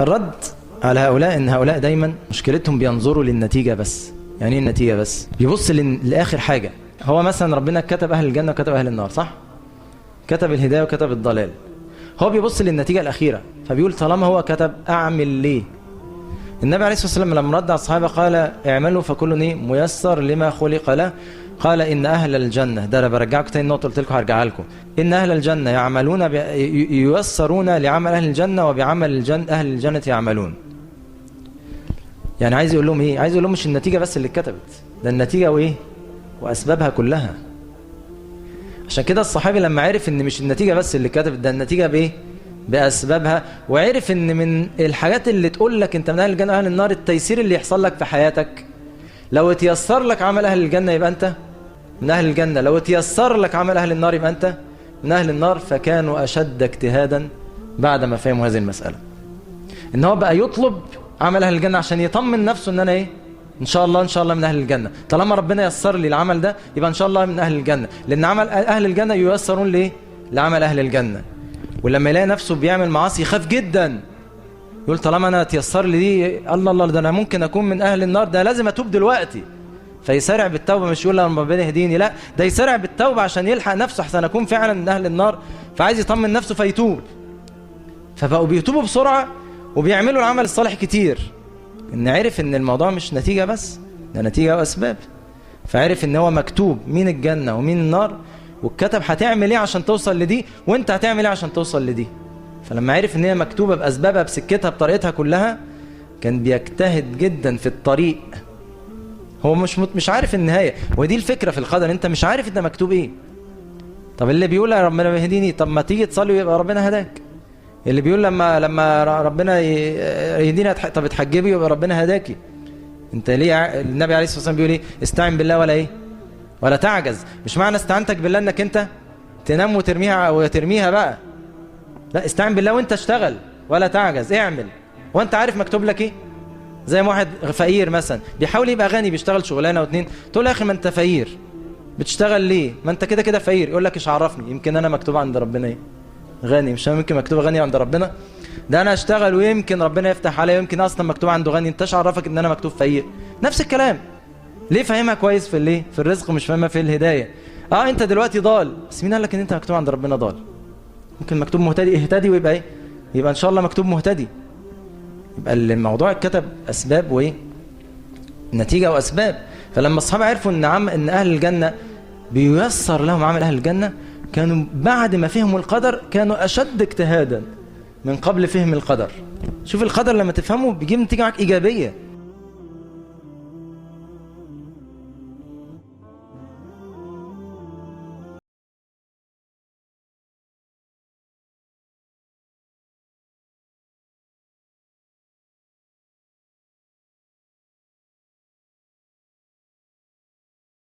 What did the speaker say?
الرد على هؤلاء ان هؤلاء دايما مشكلتهم بينظروا للنتيجة بس. يعني ايه النتيجة بس؟ بيبص لاخر حاجة. هو مثلا ربنا كتب اهل الجنة وكتب اهل النار، صح؟ كتب الهداية وكتب الضلال. هو بيبص للنتيجة الاخيرة، فبيقول طالما هو كتب اعمل ليه؟ النبي عليه الصلاة والسلام لما رد على الصحابة قال اعملوا فكل ايه ميسر لما خلق له. قال ان اهل الجنة، ده انا برجعكم تاني النقطة قلت لكم هرجعها لكم، ان اهل الجنة يعملون ييسرون لعمل اهل الجنة وبعمل الجنة اهل الجنة يعملون. يعني عايز يقول لهم ايه؟ عايز يقول لهم مش النتيجة بس اللي اتكتبت، ده النتيجة وايه؟ واسبابها كلها. عشان كده الصحابي لما عرف ان مش النتيجة بس اللي اتكتبت، ده النتيجة بايه؟ باسبابها. وعرف ان من الحاجات اللي تقول لك انت من اهل الجنة واهل النار التيسير اللي يحصل لك في حياتك. لو اتيسر لك عمل اهل الجنة يبقى انت من اهل الجنة، لو اتيسر لك عمل اهل النار يبقى انت من اهل النار. فكانوا اشد اجتهادا بعد ما فهموا هذه المسالة، ان هو بقى يطلب عمل اهل الجنة عشان يطمن نفسه ان انا ايه؟ ان شاء الله ان شاء الله من اهل الجنة. طالما ربنا يسر لي العمل ده يبقى ان شاء الله من اهل الجنة، لان عمل اهل الجنة ييسرون ليه؟ لعمل اهل الجنة. ولما يلاقي نفسه بيعمل معاصي يخاف جدا، يقول طالما انا اتيسر لي دي، الله الله ده انا ممكن اكون من اهل النار، ده لازم اتوب دلوقتي. فيسارع بالتوبة، مش يقول لما ربنا يهديني، لا ده يسارع بالتوبة عشان يلحق نفسه احسن اكون فعلا من اهل النار. فعايز يطمن نفسه فيتوب. فبقوا بيتوبوا بسرعة وبيعملوا العمل الصالح كتير. ان عرف ان الموضوع مش نتيجة بس، ده نتيجة واسباب. فعرف ان هو مكتوب مين الجنة ومين النار، والكتب هتعمل ايه عشان توصل لدي، وانت هتعمل ايه عشان توصل لدي. فلما عرف ان هي مكتوبة باسبابها بسكتها بطريقتها كلها، كان بيجتهد جدا في الطريق. هو مش عارف النهاية. ودي الفكرة في القدر، انت مش عارف انت مكتوب ايه. طب اللي بيقول يا ربنا يهديني، طب ما تيجي تصلي ويبقى ربنا هداك. اللي بيقول لما ربنا يهديني، طب اتحجبي ويبقى ربنا هداكي. انت ليه النبي عليه الصلاة والسلام بيقول ايه؟ استعن بالله ولا ايه؟ ولا تعجز. مش معنى استعنتك بالله انك انت تنام وترميها بقى، لا استعن بالله وانت اشتغل ولا تعجز، اعمل وانت عارف مكتوب لك ايه. زي ما واحد فقير مثلا بيحاول يبقى غني، بيشتغل شغلانة واتنين، تقول له يا اخي ما انت فقير بتشتغل ليه؟ ما انت كده كده فقير. يقول لك ايش عرفني، يمكن انا مكتوب عند ربنا ايه؟ غني. مش ممكن مكتوب غني عند ربنا؟ ده انا اشتغل ويمكن ربنا يفتح عليا، ويمكن اصلا مكتوب عنده غني، انت ايش عرفك ان انا مكتوب فقير؟ نفس الكلام. ليه فاهمها كويس في الايه؟ في الرزق، مش فاهمها في الهداية. انت دلوقتي ضال، بس مين قال لك ان انت مكتوب عند ربنا ضال؟ ممكن مكتوب مهتدي، اهتدي ويبقى ايه؟ يبقى ان شاء الله مكتوب مهتدي. يبقى الموضوع اتكتب اسباب وايه؟ نتيجة واسباب. فلما الصحابة عرفوا ان اهل الجنة بييسر لهم عمل اهل الجنة، كانوا بعد ما فهموا القدر كانوا اشد اجتهادا من قبل فهم القدر. شوف القدر لما تفهمه بيجيب نتيجة معاك ايجابية.